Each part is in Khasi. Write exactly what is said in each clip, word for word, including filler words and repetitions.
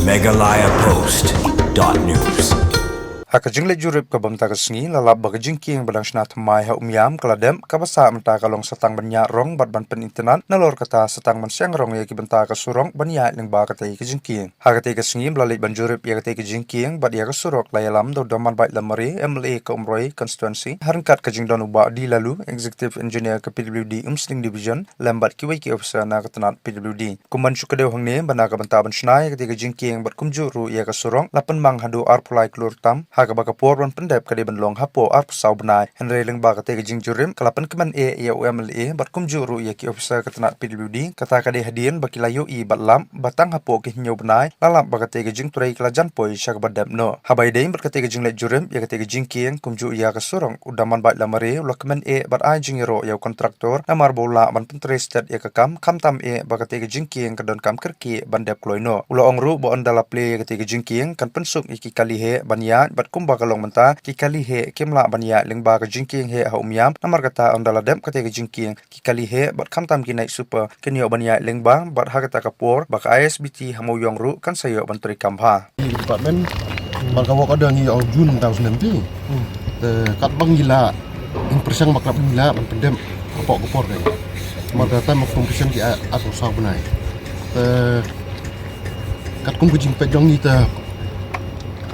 Meghalaya Post dot news. Ha ka jingleit jurip kaba mynta ka sngi, la lap ba ka jingkieng ba dang shna thymmai ha Umiam ka la dep, kaba sah mynta ka long sa tang ban ïaid rong bad ban pynitynnad, nalor kata sa tang ban siang rong ïa ki bynta ka surok ban ïaid lyngba katei ka jingkieng. Ha katei ka sngi ba la leit ban jurip ïa katei ka jingkieng bad ïa ka surok, la ïalam da u Dam Manbait Lamare, M L A ka Umroi Constituency, ha ryngkat ka jingdon u Bah D Laloo, Executive Engineer ka P W D Umsning Division, lem bad kiwei ki officer na ka tnat P W D. Kum ban shu kdew hangne, ba na ka bynta ban shna ïa katei ka jingkieng bad kumjuh ruh ïa ka surok, la pynmang haduh arphew lai klur tam, ha kaba ka por ban pyndep ka dei ban long hapoh arphew saw bnai. Hynrei lyngba katei ka jingjurip, ka la pynkmen eh ïa u M L A bad kumjuh ruh ïa ki officer ka tnat P W D, kata ka dei hadien ba ki la ïohi bad lap ba tang hapoh ki hynñiew bnai la lap ba katei ka jingtrei ka la jan poi sha kaba dep noh. Haba ïadei bad katei ka jingleit jurip ïa katei ka jingkieng kumjuh ïa ka surok, u Dam Manbait Lamare u la kmen eh bad ai jingïaroh ïa u kontraktor namar ba u lah ban pyntrei stet ïa ka kam, khamtam eh ba katei ka jingkieng ka donkam kyrkieh ban dep kloi noh. U la ong ruh ba ynda la plie ïa katei ka jingkieng, kan pynsuk ïa ki kali heh ban ïaid bad kumba ka long mynta, ki kali heh kim lah ban ïaid lyngba ka jingkieng heh ha Umiam, namar kata ynda la dep katei ka jingkieng, ki kali heh bad khamtam ki night sweeper kin ïoh ban ïaid lyngba, bad ha kata ka por ba ka I S B T ha Mawïong ruh kan sa ïoh ban trei kam bha. Department, man ka work order ngi ong June two thousand nineteen. Te katba ngi lah, in pyrshang ba katba ngi lah ban pyndep hapoh ka por ka. Man ka time of completion ki a, arphew saw bnai. Te katkum ka jingpeit jong ngi te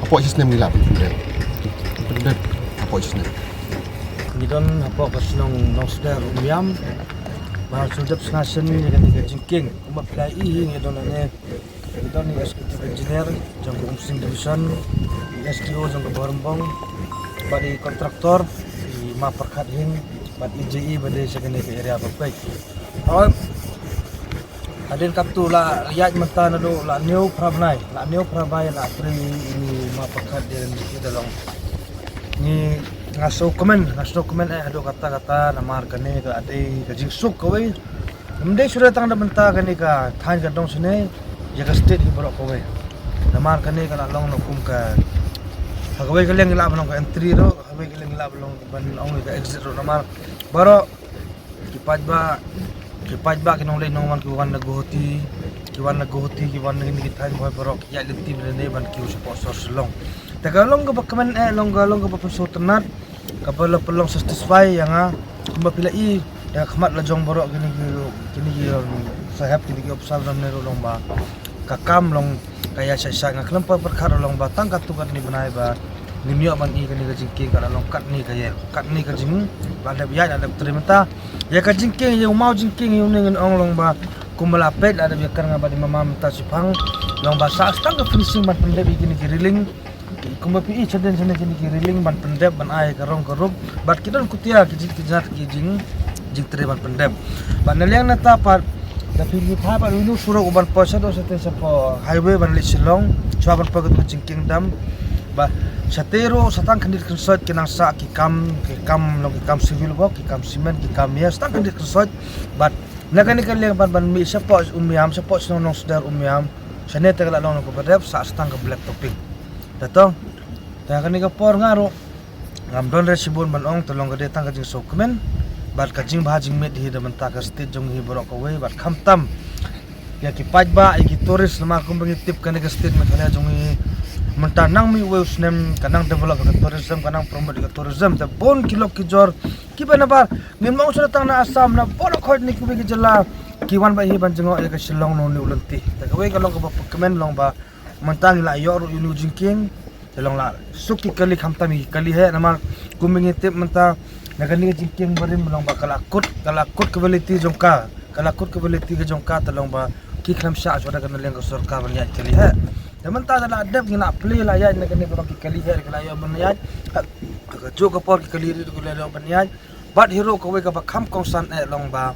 hapoh shisnem ngi lah ban pyndep. Pyndep hapoh shisnem. Ngi don hapoh ka shnong Nongsder Umiam. Ba shu dep sngewsih ïa kane ka jingkieng. Kumba phi la ïohi ngi don hangne. Ngi don i Executive Engineer jong ka Umsning Division, i S D O jong ka Bhoirymbong, bad i kontraktor, i Ma Pyrkhat Hing, bad i J E ba dei sha kane ka area ba peit. Hooid. Hadien katto la ïaid mynta naduh la hynñiew phra bnai, la hynñiew phra bnai la trei i Ma Pyrkhat Hing, da long. Ngi, nga sngewkmen, nga sngewkmen eh haduh katta katta namar kane ka dei ka jingsuk kawei. Ym dei shuh tang da bynta kane ka thaiñ ka dong shane, ïa ka state hi baroh kawei. Namar kane ka la long na kum ka, ha kawei ka liang ka la long ka entry ruh, ha kawei ka liang ka la long ban ong ka exit ruh namar baroh ki paidbah, ki paidbah ki nongleit nongwan ki wan na Guwahati, ki wan na Guwahati, ki wan na kine ki thaiñ Bhoi baroh, ki ïaid lynti bad lynti ban kiew shapoh sor Shillong. Te ka long kaba kmen eh, long ka long kaba pynsngewtynnat, kaba la pynlong satisfy ïa nga, kumba phi la i, ïa ka khmat la jong baroh kine ki, kine ki, um, sahep kine ki officer ne ruh long ba. Ka kam long ka ïa shai shai, nga khlem pat pyrkhat ruh long ba tang katto katne bnai ba ngim ïoh ban i kane ka jingkieng ka la long katne ka ïa, katne ka jing, la dep ïaid la dep trei mynta. Ïa ka jingkieng ïa u maw jingkieng ïa une ngin ong long ba kumba la peit la dep ïa kren nga bad i mama mynta shiphang long ba sah tang ka finishing ban pyndep ïa kine ki railing. Kumba phi i shadien shane kine ki railing ban pyndep ban ai ka rong ka rup. Bad ki don kutia ki jing, ki jat ki jing, jingtrei ban pyndep. Bad na liang nata pat da phi ngi phai bad ïa une u surok uban poi shaduh shatei shapoh highway ban leit Shillong, shuwa ban poi ka jingkieng dam. Ba shatei ruh sa tang khyndiat khynsoit ki nang sah ki kam, ki kam long ki kam civil work, ki kam cement, ki kam ïa sa tang khyndiat khynsoit. Bad na kane ka liang ban, ban mih shapoh Umiam, shapoh shnong Nongsder Umiam. Shane te ka la long kaba dep sah sa tang ka black topping. Te to, te kane ka por nga ruh ngam don re shibun ban ong, te long ka dei tang ka jingsngewkmen bad ka jingbha jingmiat hi da mynta ka state jong ngi baroh kawei bad khamtam ïa ki paidbah, ïa ki tourist, namar kumba ngi tip kane ka state Meghalaya jong ngi mynta nang mih uwei u snem ka nang develop ïa ka tourism, ka nang promote ïa ka tourism. Te bun ki lok ki jor kiba nabar ngim ong shuh tang na Assam, na baroh khoit ne kiwei ki jylla ki wan bad hi ban jngoh ïa ka Shillong na une u lynti. Te kawei ka long kaba pynkmen long ba mynta ngi la ïoh ruh ïa une u jingkieng. Te long la suk ki kali khamtam ki kali heh namar kumba ngi tip mynta na kane ka jingkieng barim long ba ka la kut, ka la kut ka quality jong ka, ka la kut ka quality ka jong ka, te long ba ki khlem shah shuwa da ka na liang ka sorkar ban ïaid kali heh. Te mynta da la dep ngi la plie la ïaid na kane ka long ki kali heh, ki la ïoh ban ïaid. Ka juh ka por ki kali heh ki la ïoh ban ïaid. Bad hi ruh kawei kaba kham kongsan eh long ba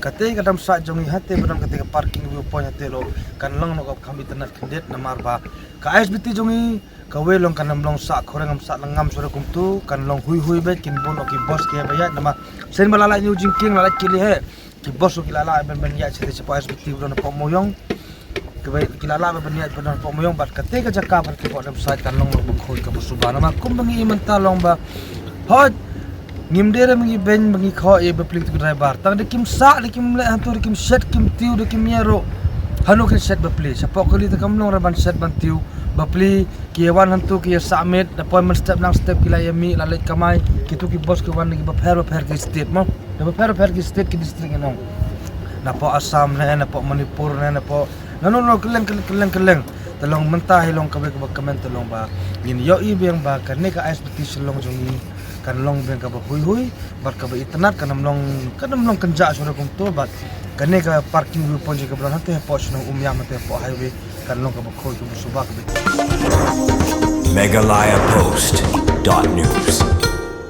katei ka dam sah jong ngi hatei ba don katei ka parking viewpoint hatei ruh kan long noh kaba kham itynnad khyndiat namar ba ka I S B T jong ngi kawei long kan ym long sah khoreng, ym sah lyngngam shuh kumtu, kan long hui hui beit, kin bun noh ki bus ki ba ïaid namar shen ba la lait ïa u jingkieng la lait kali heh. Ki bus ruh ki la lah ban, ban ïaid shatei shapoh I S B T ba don hapoh Mawïong. Ki ba, ki la lah ban, ban ïaid ba don hapoh Mawïong bad katei ka jaka ba ki pok dam sah kan long long ba khuid kaba suba namar kumba ngi i mynta long ba. Hooid. Ngim dei re ba ngi beiñ ba ngi khoh ïa ba plie tu ki driver. Tang da kim sah, da kim leh hantu, da kim shet, kim tiew, da kim ïa ruh. Hano kin shet bapli, shapoh kali te kam long re ban shet ban tiew bapli, ki wan hantu ki ïa submit, da poi mynstep nangstep ki la ïa mih la leit kamai, kitu ki bos ki wan na ki bapher bapher ki state mo, da bapher bapher ki state ki district ïa nong. Napoh Assam ne, napoh Manipur ne, napoh nano nano kylleng kylleng kylleng kylleng. Te long mynta hi long kawei kaba kmen te long ba ngin ïohi biang ba kane ka I S B T Shillong jong ngi kan long biang kaba hui hui bad kaba itynnad, kan ym long, kan ym long kynjah shuh ruh kumto bad kane ka parking viewpoint jong ka ba don hangtei hapoh shnong Umiam hangtei hapoh highway kan long kaba khuid kaba suba kaba. Meghalaya Post dot news.